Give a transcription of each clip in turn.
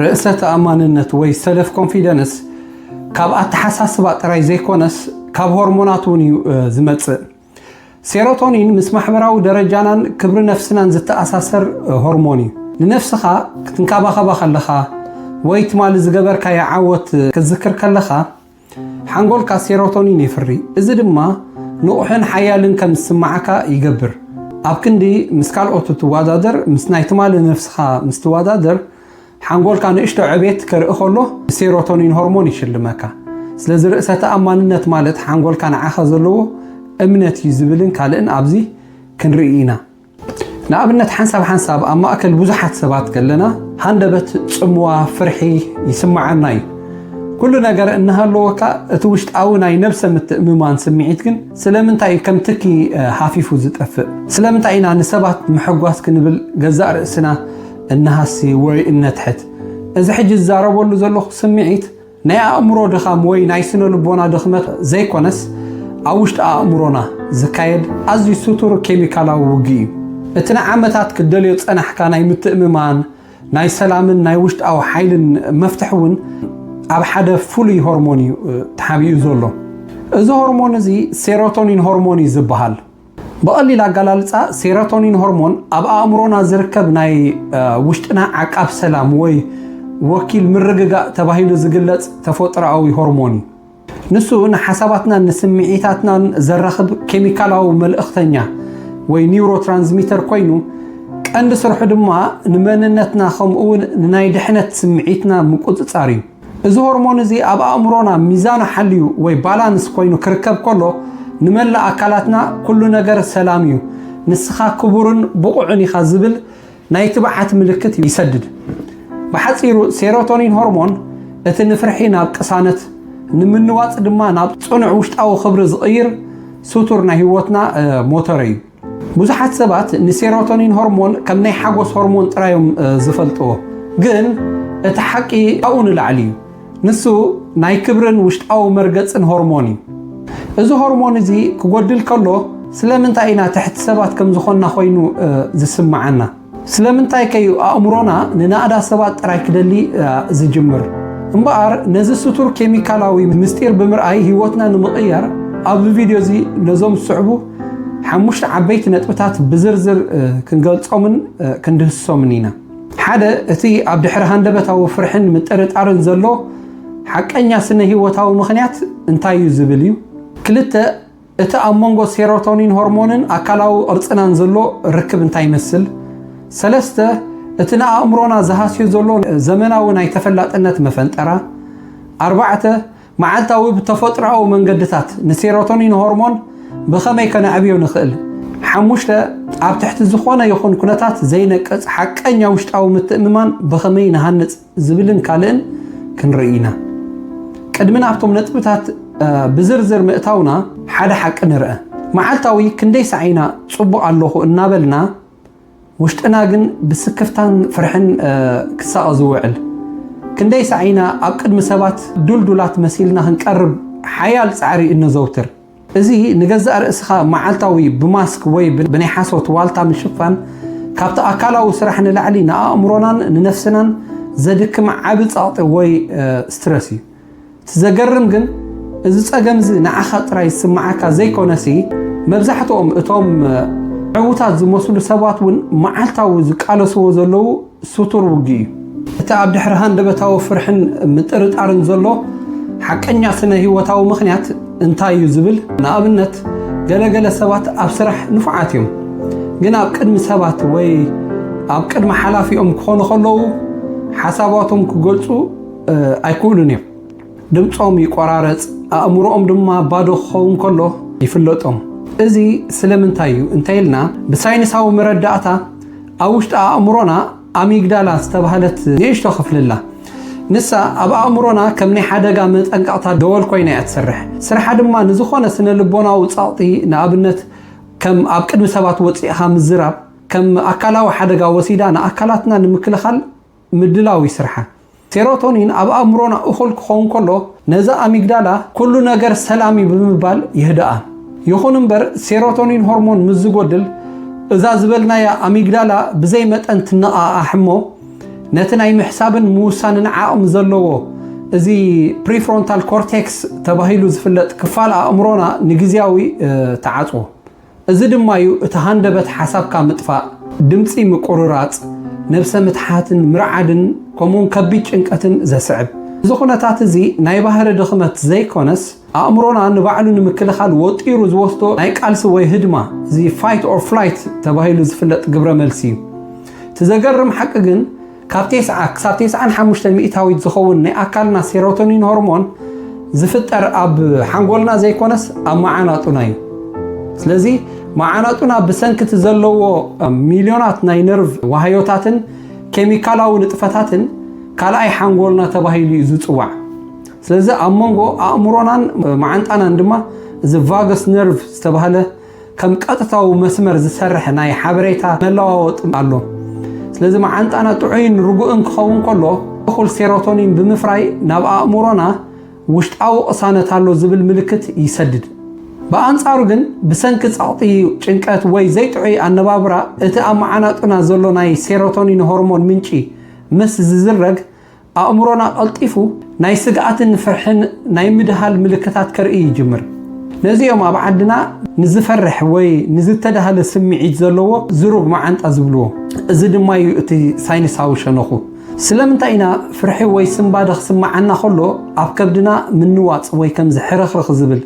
ርእሰ ተኣማንነት ወይ ሰልፍ ኮንፊደንስ ካብ ኣተሓሳስባ ጥራይ ዘይኮነስ ካብ ሆርሞናት እውን እዩ ዝመጽእ። ሴሮቶኒን ምስ ማሕበራዊ ደረጃናን ክብሪ ነፍስናን ዝተኣሳሰር ሆርሞን እዩ። ንነፍስኻ ክትንካባኸባ ከለኻ ወይ ትማሊ ዝገበርካዮ ዓወት ክትዝክር ከለኻ ሓንጎልካ ሴሮቶኒን የፍሪ። እዚ ድማ ንቑሕን ሓያልን ከም ዝስምዓካ ይገብር። ኣብ ክንዲ ምስ ካልኦት ትወዳደር፣ ምስ ናይ ትማሊ ነፍስኻ ምስ ትወዳደር፣ ሓንጎልካ ንእሽቶ ዕቤት ከርኢ ከሎ ሴሮቶኒን ሆርሞን ይሽልመካ። ስለዚ ርእሰ ተኣማንነት ማለት ሓንጎልካ ንዓኻ ዘለዎ እምነት እዩ ዝብልን ካልእን ኣብዚ ክንርኢ ኢና። ንኣብነት ሓንሳብ ሓንሳብ ኣብ ማእከል ብዙሓት ሰባት ከለና ሃንደበት፣ ጽምዋ፣ ፍርሒ ይስምዓና እዩ። ኩሉ ነገር እናሃለወካ እቲ ውሽጣዊ ናይ ነብሰ ምትእምማን ስምዒት ግን ስለምንታይ እዩ ከም ትኪ ሃፊፉ ዝጠፍእ? ስለምንታይ ኢና ንሰባት ምሕጓስ ክንብል ገዛእ ርእስና እንሃሲ ወይ እነትሕት? እዚ ሕጂ ዝዛረበሉ ዘለኹ ስምዒት ናይ ኣእምሮ ድኻም ወይ ናይ ስነ ልቦና ድኽመት ዘይኮነስ ኣብ ውሽጢ ኣእምሮና ዝካየድ ኣዝዩ ስቱር ኬሚካላዊ ውግእ እዩ። እቲ ንዓመታት ክትደልዮ ዝጸናሕካ ናይ ምትእምማን፣ ናይ ሰላምን ናይ ውሽጣዊ ሓይልን መፍትሕ እውን ኣብ ሓደ ፍሉይ ሆርሞን እዩ ተሓቢኡ ዘሎ። እዚ ሆርሞን እዚ ሴሮቶኒን ሆርሞን እዩ ዝበሃል። ብቐሊል ኣገላልጻ ሴሮቶኒን ሆርሞን ኣብ ኣእምሮና ዝርከብ ናይ ውሽጥና ዓቃብ ሰላም ወይ ወኪል ምርግጋእ ተባሂሉ ዝግለጽ ተፈጥሮኣዊ ሆርሞን እዩ። ንሱ ንሓሳባትናን ንስምዒታትናን ዘራኽብ ኬሚካላዊ መልእኽተኛ ወይ ኒውሮትራንስሚተር ኮይኑ፣ ቀንዲ ስርሑ ድማ ንመንነትና ከምኡ እውን ንናይ ድሕነት ስምዒትና ምቁጽጻር እዩ። እዚ ሆርሞን እዚ ኣብ ኣእምሮና ሚዛኑ ሓልዩ ወይ ባላንስ ኮይኑ ክርከብ ከሎ፣ ንመላእ ኣካላትና ኩሉ ነገር ሰላም እዩ፣ ንስኻ ክቡርን ብቑዕን ኢኻ ዝብል ናይ ትብዓት ምልክት ይሰድድ። ብሓጺሩ ሴሮቶኒን ሆርሞን እቲ ንፍርሒ ናብ ቅሳነት፣ ንምንዋጽ ድማ ናብ ጽኑዕ ውሽጣዊ ክብሪ ዝቕይር ስቱር ናይ ህይወትና ሞተር እዩ። ብዙሓት ሰባት ንሴሮቶኒን ሆርሞን ከም ናይ ሓጎስ ሆርሞን ጥራዮም ዝፈልጥዎ፣ ግን እቲ ሓቂ ካብኡ ንላዕሊ እዩ። ንሱ ናይ ክብርን ውሽጣዊ መርገጽን ሆርሞን እዩ። እዚ ሆርሞን እዚ ክጎድል ከሎ ስለምንታይ ኢና ትሕቲ ሰባት ከም ዝኾንና ኮይኑ ዝስምዓና? ስለምንታይ ከዩ ኣእምሮና ንናእዳ ሰባት ጥራይ ክደሊ ዝጅምር? እምበኣር ነዚ ስቱር ኬሚካላዊ ምስጢር ብምርኣይ ህይወትና ንምቕያር ኣብዚ ቪድዮ እዚ ነዞም ዝስዕቡ ሓሙሽተ ዓበይቲ ነጥብታት ብዝርዝር ክንገልጾምን ክንድህስሶምን ኢና። ሓደ፣ እቲ ኣብ ድሕሪ ሃንደበታዊ ፍርሕን ምጥርጣርን ዘሎ ሓቀኛ ስነ ህይወታዊ ምኽንያት እንታይ እዩ ዝብል እዩ። ክልተ፣ እቲ ኣብ መንጎ ሴሮቶኒን ሆርሞንን ኣካላዊ ቅርጽናን ዘሎ ርክብ እንታይ ይመስል? ሰለስተ፣ እቲ ንኣእምሮና ዝሃስዮ ዘሎ ዘመናዊ ናይ ተፈላጥነት መፈንጠራ። ኣርባዕተ፣ መዓልታዊ ብተፈጥሮኣዊ መንገድታት ንሴሮቶኒን ሆርሞን ብኸመይ ከነዕብዮ ንኽእል? ሓሙሽተ፣ ኣብ ትሕቲ ዝኾነ ይኹን ኩነታት ዘይነቅጽ ሓቀኛ ውሽጣዊ ምትእምማን ብኸመይ ንሃንጽ ዝብልን ካልእን ክንርኢ ኢና። ቅድሚ ናብቶም ነጥብታት ብዝርዝር ምእታውና ሓደ ሓቂ ንርአ። መዓልታዊ ክንደይ ሳዕ ኢና ጽቡቕ ኣለኹ እናበልና ውሽጥና ግን ብስክፍታን ፍርሕን ክሳቐ ዝውዕል? ክንደይ ሳዕ ኢና ኣብ ቅድሚ ሰባት ዱልዱላት መሲልና ክንቀርብ ሓያል ጻዕሪ እነዘውትር? እዚ ንገዛእ ርእስኻ መዓልታዊ ብማስክ ወይ ብናይ ሓሶት ዋልታ ምሽፋን ካብቲ ኣካላዊ ስራሕ ንላዕሊ ንኣእምሮናን ንነፍስናን ዘድክም ዓቢ ጸቕጢ ወይ ስትረስ እዩ። እቲ ዘገርም ግን፣ እዚ ጸገምዚ ንዓኻ ጥራይ ዝስምዓካ ዘይኮነሲ፣ መብዛሕትኦም እቶም ዕዉታት ዝመስሉ ሰባት እውን መዓልታዊ ዝቃለስዎ ዘለዉ ስቱር ውግእ እዩ። እቲ ኣብ ድሕሪ ሃንደበታዊ ፍርሕን ምጥርጣርን ዘሎ ሓቀኛ ስነ ህይወታዊ ምኽንያት እንታይ እዩ ዝብል፣ ንኣብነት፣ ገለገለ ሰባት ኣብ ስራሕ ንፉዓት እዮም፣ ግን ኣብ ቅድሚ ሰባት ወይ ኣብ ቅድሚ ሓላፊኦም ክኾኑ ከለዉ ሓሳባቶም ክገልጹ ኣይክእሉን እዮም። ድምጾም ይቆራረጽ፣ ኣእምሮኦም ድማ ባዶ ክኸውን ከሎ ይፍለጦም። እዚ ስለምንታይ እዩ እንተኢልና፣ ብሳይንሳዊ መረዳእታ ኣብ ውሽጢ ኣእምሮና ኣሚግዳላ ዝተባህለት ንእሽቶ ክፍሊ ኣላ። ንሳ ኣብ ኣእምሮና ከም ናይ ሓደጋ መጠንቀቕታ ደወል ኮይና እያ ትሰርሕ። ስርሓ ድማ ንዝኾነ ስነ ልቦናዊ ጸቕጢ፣ ንኣብነት ከም ኣብ ቅድሚ ሰባት ወጺእኻ ምዝራብ፣ ከም ኣካላዊ ሓደጋ ወሲዳ ንኣካላትና ንምክልኻል ምድላው እዩ ስርሓ። ሴሮቶኒን ኣብ ኣእምሮና እኹል ክኸውን ከሎ፣ ነዛ ኣሚግዳላ ኩሉ ነገር ሰላም እዩ ብምባል የህድኣ። ይኹን እምበር፣ ሴሮቶኒን ሆርሞን ምስ ዝጎድል፣ እዛ ዝበልናያ ኣሚግዳላ ብዘይ መጠን ትነቓቓሕ እሞ፣ ነቲ ናይ ምሕሳብን ምውሳንን ዓቕሚ ዘለዎ እዚ ፕሪፍሮንታል ኮርቴክስ ተባሂሉ ዝፍለጥ ክፋል ኣእምሮና ንግዜያዊ ተዓጽዎ። እዚ ድማ እዩ እቲ ሃንደበት ሓሳብካ ምጥፋእ፣ ድምጺ ምቁርራጽ፣ ነብሰ ምትሓትን ምርዓድን ከምኡውን ከቢድ ጭንቀትን ዘስዕብ። እዚ ኩነታት እዚ ናይ ባህሪ ድኽመት ዘይኮነስ ኣእምሮና ንባዕሉ ንምክልኻል ወጢሩ ዝወስዶ ናይ ቃልሲ ወይ ህድማ፣ እዚ ፋይት ኦር ፍላይት ተባሂሉ ዝፍለጥ ግብረ መልሲ እዩ። እቲ ዘገርም ሓቂ ግን ካብ ተስዓ ክሳብ ተስዓን ሓሙሽተ ሚእታዊት ዝኸውን ናይ ኣካልና ሴሮቶኒን ሆርሞን ዝፍጠር ኣብ ሓንጎልና ዘይኮነስ ኣብ መዓናጡና እዩ። ስለዚ መዓናጡና ብሰንኪ እቲ ዘለዎ ሚልዮናት ናይ ነርቭ ዋህዮታትን ኬሚካላዊ ንጥፈታትን ካልኣይ ሓንጎልና ተባሂሉ እዩ ዝጽዋዕ። ስለዚ ኣብ መንጎ ኣእምሮናን መዓንጣናን ድማ እዚ ቫገስ ነርቭ ዝተባህለ ከም ቀጥታዊ መስመር ዝሰርሕ ናይ ሓበሬታ መለዋወጢ ኣሎ። ስለዚ መዓንጣና ጥዑይን ርጉእን ክኸውን ከሎ እኹል ሴሮቶኒን ብምፍራይ ናብ ኣእምሮና ውሽጣዊ ቅሳነት ኣሎ ዝብል ምልክት ይሰድድ። ብኣንጻሩ ግን ብሰንኪ ጸቕጢ፣ ጭንቀት ወይ ዘይጥዑይ ኣነባብራ እቲ ኣብ መዓናጡና ዘሎ ናይ ሴሮቶኒን ሆርሞን ምንጪ ምስ ዝዝረግ ኣእምሮና ቀልጢፉ ናይ ስግኣትን ፍርሕን ናይ ምድሃል ምልክታት ከርኢ ይጅምር። ነዚኦም ኣብ ዓድና ንዝፈርሕ ወይ ንዝተዳህለ ስምዒት ዘለዎ ዝሩግ መዓንጣ ዝብልዎ። እዚ ድማ እዩ እቲ ሳይንሳዊ ሸነኹ። ስለምንታይ ኢና ፍርሒ ወይ ስንባደ ክስምዓና ከሎ ኣብ ከብድና ምንዋጽ ወይ ከምዚ ሕርኽርኽ ዝብል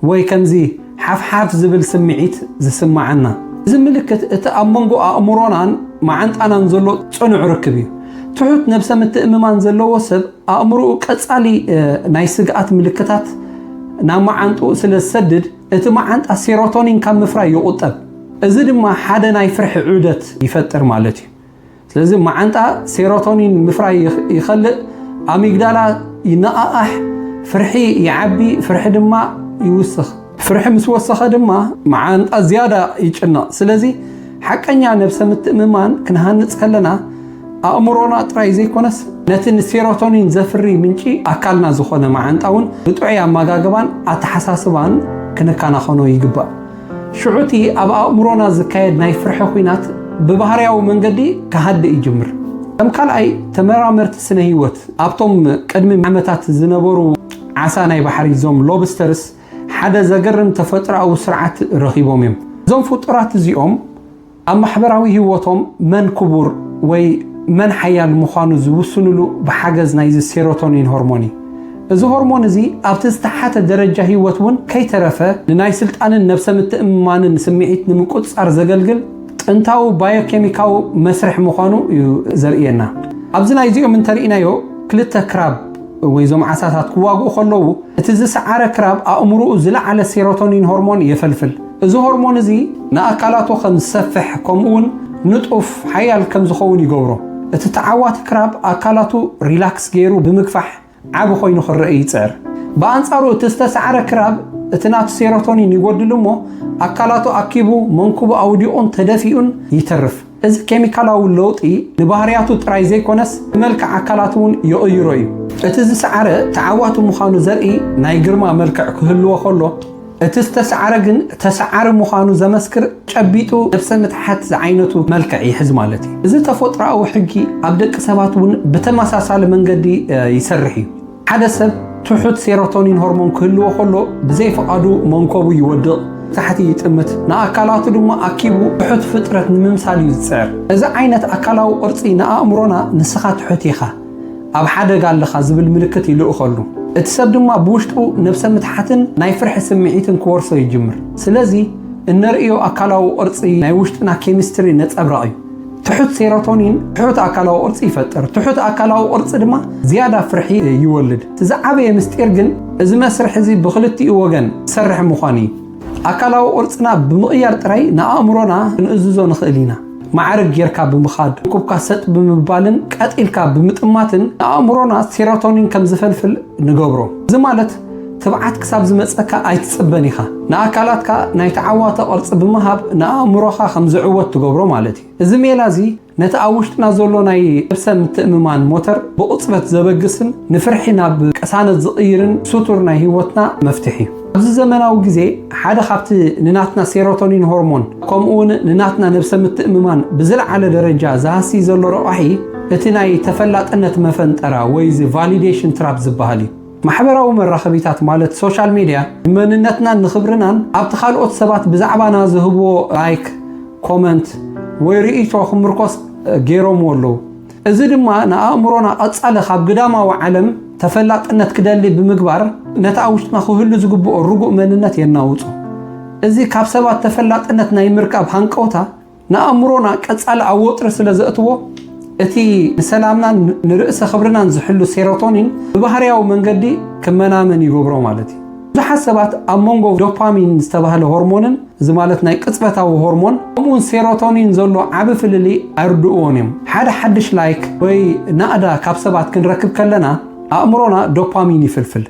ወይ ከምዚ ሓፍሓፍ ዝብል ስምዒት ዝስምዓና? እዚ ምልክት እቲ ኣብ መንጎ ኣእምሮናን መዓንጣናን ዘሎ ጽኑዕ ርክብ እዩ። ትሑት ነብሰ ምትእምማን ዘለዎ ሰብ ኣእምሮኡ ቀጻሊ ናይ ስግኣት ምልክታት ናብ መዓንጥኡ ስለ ዝሰድድ እቲ መዓንጣ ሴሮቶኒን ካብ ምፍራይ ይቑጠብ። እዚ ድማ ሓደ ናይ ፍርሒ ዑደት ይፈጥር ማለት እዩ። ስለዚ መዓንጣ ሴሮቶኒን ምፍራይ ይኸልእ፣ ኣሚግዳላ ይነቓቓሕ፣ ፍርሒ ይዓቢ፣ ፍርሒ ድማ ይውስኽ። ፍርሒ ምስ ወሰኸ ድማ መዓንጣ ዝያዳ ይጭነቕ። ስለዚ ሓቀኛ ነብሰ ምትእምማን ክንሃንጽ ከለና ኣእምሮና ጥራይ ዘይኮነስ ነቲ ንሴሮቶኒን ዘፍሪ ምንጪ ኣካልና ዝኾነ መዓንጣ እውን ብጥዑይ ኣመጋግባን ኣተሓሳስባን ክንከናኸኖ ይግባእ። ሽዑቲ ኣብ ኣእምሮና ዝካየድ ናይ ፍርሒ ኲናት ብባህርያዊ መንገዲ ክሃድእ ይጅምር። ከም ካልኣይ ተመራመርቲ ስነ ህይወት ኣብቶም ቅድሚ ዓመታት ዝነበሩ ዓሳ ናይ ባሕሪ እዞም ሎብስተርስ ሓደ ዘገርም ተፈጥሮኣዊ ስርዓት ረኺቦም እዮም። እዞም ፍጡራት እዚኦም ኣብ ማሕበራዊ ህይወቶም መን ክቡር ወይ መን ሓያል ምዃኑ ዝውስንሉ ብሓገዝ ናይዚ ሴሮቶኒን ሆርሞን እዩ። እዚ ሆርሞን እዚ ኣብቲ ዝተሓተ ደረጃ ህይወት እውን ከይተረፈ ንናይ ስልጣንን ነብሰ ምትእምማንን ስምዒት ንምቁጽጻር ዘገልግል ጥንታዊ ባዮኬሚካዊ መስርሕ ምዃኑ እዩ ዘርእየና። ኣብዚ ናይዚኦም እንተርኢናዮ ክልተ ክራብ ወይ እዞም ዓሳታት ክዋግኡ ከለዉ እቲ ዝሰዓረ ክራብ ኣእምሮኡ ዝለዓለ ሴሮቶኒን ሆርሞን የፈልፍል። እዚ ሆርሞን እዚ ንኣካላቱ ከም ዝሰፍሕ ከምኡውን ንጡፍ ሓያል ከም ዝኸውን ይገብሮ። እቲ ተዓዋቲ ክራብ ኣካላቱ ሪላክስ ገይሩ ብምግፋሕ ዓቢ ኮይኑ ክረአ ይጽዕር። ብኣንጻሩ እቲ ዝተሰዓረ ክራብ እቲ ናቱ ሴሮቶኒን ይጎድል እሞ ኣካላቱ ኣኪቡ መንኩቡ ኣውዲቑን ተደፊኡን ይተርፍ። እዚ ኬሚካላዊ ለውጢ ንባህርያቱ ጥራይ ዘይኮነስ ንመልክዕ ኣካላት እውን ይቕይሮ እዩ። እቲ ዝሰዓረ ተዓዋቲ ምዃኑ ዘርኢ ናይ ግርማ መልክዕ ክህልዎ ከሎ እቲ ዝተሰዓረ ግን ተሰዓሪ ምዃኑ ዘመስክር ጨቢጡ ነብሰ ምትሓት ዝዓይነቱ መልክዕ ይሕዝ ማለት እዩ። እዚ ተፈጥሮኣዊ ሕጊ ኣብ ደቂ ሰባት እውን ብተመሳሳሊ መንገዲ ይሰርሕ እዩ። ሓደ ሰብ ትሑት ሴሮቶኒን ሆርሞን ክህልዎ ከሎ ብዘይ ፍቓዱ መንኮቡ ይወድቕ፣ ታሕቲ ይጥምት፣ ንኣካላቱ ድማ ኣኪቡ ትሑት ፍጥረት ንምምሳል እዩ ዝጽዕር። እዚ ዓይነት ኣካላዊ ቅርጺ ንኣእምሮና ንስኻ ትሑት ኢኻ፣ ኣብ ሓደጋ ኣለኻ ዝብል ምልክት ይልእኸሉ። እቲ ሰብ ድማ ብውሽጡ ነብሰ ምትሓትን ናይ ፍርሒ ስምዒትን ክወርሶ ይጅምር። ስለዚ እነርእዮ ኣካላዊ ቅርጺ ናይ ውሽጥና ኬሚስትሪ ነጸብራቕ እዩ። ትሑት ሴሮቶኒን ትሑት ኣካላዊ ቅርጺ ይፈጥር። ትሑት ኣካላዊ ቅርጺ ድማ ዝያዳ ፍርሒ ይወልድ። እቲ ዝዓበየ ምስጢር ግን እዚ መስርሕ እዚ ብኽልቲኡ ወገን ዝሰርሕ ምዃኑ እዩ። ኣካላዊ ቅርጽና ብምቕያር ጥራይ ንኣእምሮና ክንእዝዞ ንኽእል ኢና። ማዕርግ ጌርካ ብምኻድ፣ ኩብካ ሰጥ ብምባልን ቀጥ ኢልካ ብምጥማትን ንኣእምሮና ሴሮቶኒን ከም ዝፈልፍል ንገብሮ። እዚ ማለት ትብዓት ክሳብ ዝመጸካ ኣይትጽበን ኢኻ። ንኣካላትካ ናይ ተዓዋተ ቅርጺ ብምሃብ ንኣእምሮኻ ከም ዝዕወት ትገብሮ ማለት እዩ። እዚ ሜላ እዚ ነቲ ኣብ ውሽጥና ዘሎ ናይ ነብሰ ምትእምማን ሞተር ብቕጽበት ዘበግስን ንፍርሒ ናብ ቅሳነት ዝቕይርን ስቱር ናይ ህይወትና መፍትሒ እዩ። ኣብዚ ዘመናዊ ግዜ ሓደ ካብቲ ንናትና ሴሮቶኒን ሆርሞን ከምኡ እውን ንናትና ነብሰ ምትእምማን ብዝለዓለ ደረጃ ዝሃሲ ዘሎ ረቋሒ እቲ ናይ ተፈላጥነት መፈንጠራ ወይ እዚ validation trap ዝበሃል እዩ። ማሕበራዊ መራኸቢታት ማለት ሶሻል ሜድያ ንመንነትናን ንኽብርናን ኣብቲ ካልኦት ሰባት ብዛዕባና ዝህብዎ ላይክ፣ ኮመንት ወይ ርእይቶ ክምርኮስ ገይሮምዎ ኣለዉ። እዚ ድማ ንኣእምሮና ቀጻሊ ካብ ግዳማዊ ዓለም ተፈላጥነት ክደሊ ብምግባር ነቲ ኣብ ውሽጥና ክህሉ ዝግብኦ ርጉእ መንነት የናውጾ። እዚ ካብ ሰባት ተፈላጥነት ናይ ምርካብ ሃንቀውታ ንኣእምሮና ቀጻሊ ኣብ ወጥሪ ስለ ዘእትዎ፣ እቲ ንሰላምናን ንርእሰ ክብርናን ዝሕሉ ሴሮቶኒን ብባህርያዊ መንገዲ ክመናመን ይገብሮ ማለት እዩ። ብዙሓት ሰባት ኣብ መንጎ ዶፓሚን ዝተባህለ ሆርሞንን፣ እዚ ማለት ናይ ቅጽበታዊ ሆርሞን፣ ከምኡውን ሴሮቶኒን ዘሎ ዓቢ ፍልልይ ኣይርድእዎን እዮም። ሓደ ሓድሽ ላይክ ወይ ናእዳ ካብ ሰባት ክንረክብ ከለና ኣእምሮና ዶፓሚን ይፍልፍል።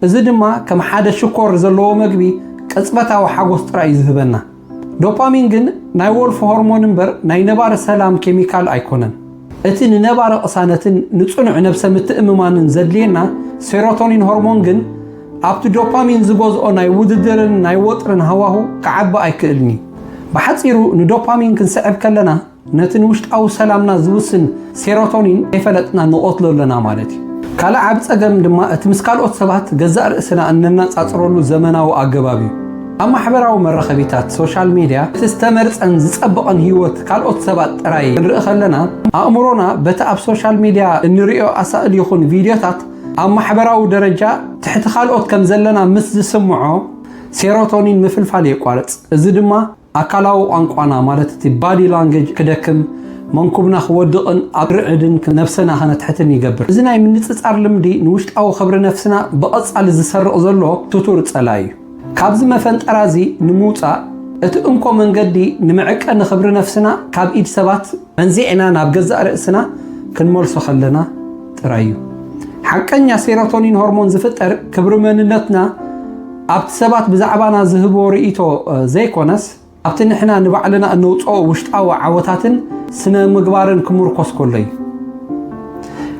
እዚ ድማ ከም ሓደ ሽኮር ዘለዎ መግቢ ቅጽበታዊ ሓጎስ ጥራይ እዩ ዝህበና። ዶፓሚን ግን ናይ ወልፊ ሆርሞን እምበር ናይ ነባሪ ሰላም ኬሚካል ኣይኮነን። እቲ ንነባሪ ቅሳነትን ንጽኑዕ ነብሰ ምትእምማንን ዘድልየና ሴሮቶኒን ሆርሞን ግን ኣብቲ ዶፓሚን ዝገዝኦ ናይ ውድድርን ናይ ወጥርን ሃዋሁ ክዓቢ ኣይክእልን እዩ። ብሓጺሩ ንዶፓሚን ክንስዕብ ከለና ነቲ ንውሽጣዊ ሰላምና ዝውስን ሴሮቶኒን ከይፈለጥና ንቐትሎ ኣለና ማለት እዩ። ካልእ ዓቢ ጸገም ድማ እቲ ምስ ካልኦት ሰባት ገዛእ ርእስና እነነጻጽረሉ ዘመናዊ ኣገባብ እዩ። ኣብ ማሕበራዊ መራኸቢታት ሶሻል ሜድያ እቲ ዝተመርጸን ዝጸበቐን ህይወት ካልኦት ሰባት ጥራይ ክንርኢ ከለና ኣእምሮና በቲ ኣብ ሶሻል ሜድያ እንርእዮ ኣሳእል ይኹን ቪድዮታት ኣብ ማሕበራዊ ደረጃ ትሕቲ ካልኦት ከም ዘለና ምስ ዝስምዖ ሴሮቶኒን ምፍልፋል የቋርጽ። እዚ ድማ ኣካላዊ ቋንቋና ማለት እቲ ባዲ ላንጌጅ ክደክም፣ መንኩብና ክወድቕን ኣብ ርዕድን ነብሰና ከነትሕትን ይገብር። እዚ ናይ ምንጽጻር ልምዲ ንውሽጣዊ ክብሪ ነፍስና ብቐጻሊ ዝሰርቕ ዘሎ ትቱር ጸላኢ እዩ። ካብዚ መፈንጠራ እዚ ንምውጻእ እቲ እንኮ መንገዲ ንመዐቀኒ ክብሪ ነፍስና ካብ ኢድ ሰባት መንዚዕና ናብ ገዛእ ርእስና ክንመልሶ ከለና ጥራይ እዩ። ሓቀኛ ሴሮቶኒን ሆርሞን ዝፍጠር ክብሪ መንነትና ኣብቲ ሰባት ብዛዕባና ዝህብዎ ርእይቶ ዘይኮነስ ኣብቲ ንሕና ንባዕልና እነውጽኦ ውሽጣዊ ዓወታትን ስነ ምግባርን ክምርኮስ ከሎ እዩ።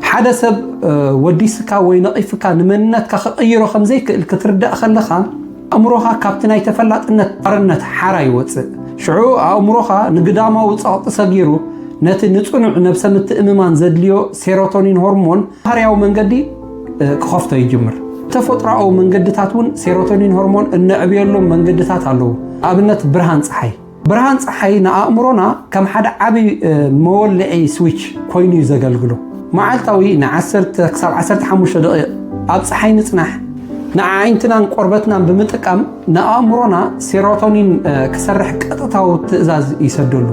ሓደ ሰብ ወዲስካ ወይ ነቒፍካ ንመንነትካ ክቕይሮ ከም ዘይክእል ክትርዳእ ከለኻ ኣእምሮኻ ካብቲ ናይ ተፈላጥነት ባርነት ሓራ ይወጽእ። ሽዑ ኣእምሮኻ ንግዳማዊ ጸቕጢ ሰጊሩ ነቲ ንጽኑዕ ነብሰ ምትእምማን ዘድልዮ ሴሮቶኒን ሆርሞን ባህርያዊ መንገዲ ክኸፍቶ ይጅምር። ተፈጥሮኣዊ መንገድታት እውን ሴሮቶኒን ሆርሞን እነዕብየሎም መንገድታት ኣለዉ። ኣብነት ብርሃን ጸሓይ። ብርሃን ጸሓይ ንኣእምሮና ከም ሓደ ዓቢ መወልዒ ስዊች ኮይኑ እዩ ዘገልግሎ። መዓልታዊ ንዓሰርተ ክሳብ ዓሰርተ ሓሙሽተ ደቂቕ ኣብ ጸሓይ ንጽናሕ፣ ንኣዒንትናን ቆርበትናን ብምጥቃም ንኣእምሮና ሴሮቶኒን ክሰርሕ ቀጥታዊ ትእዛዝ ይሰደሉ።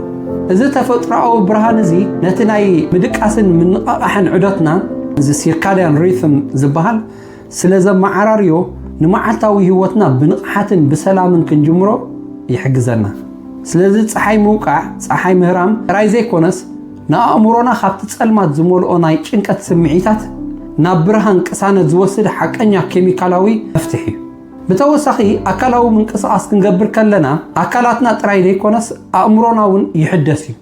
እዚ ተፈጥሮኣዊ ብርሃን እዚ ነቲ ናይ ምድቃስን ምንቕቓሕን ዑደትና፣ እዚ ሲርካድያን ሪትም ዝበሃል፣ ስለ ዘመዓራርዮ ንመዓልታዊ ህይወትና ብንቕሓትን ብሰላምን ክንጅምሮ ይሕግዘና። ስለዚ ጸሓይ ምውቃዕ፣ ጸሓይ ምህራም ጥራይ ዘይኮነስ ንኣእምሮና ካብቲ ጸልማት ዝመልኦ ናይ ጭንቀት ስምዒታት ናብ ብርሃን ቅሳነት ዝወስድ ሓቀኛ ኬሚካላዊ መፍትሒ እዩ። ብተወሳኺ ኣካላዊ ምንቅስቓስ ክንገብር ከለና ኣካላትና ጥራይ ዘይኮነስ ኣእምሮና እውን ይሕደስ እዩ።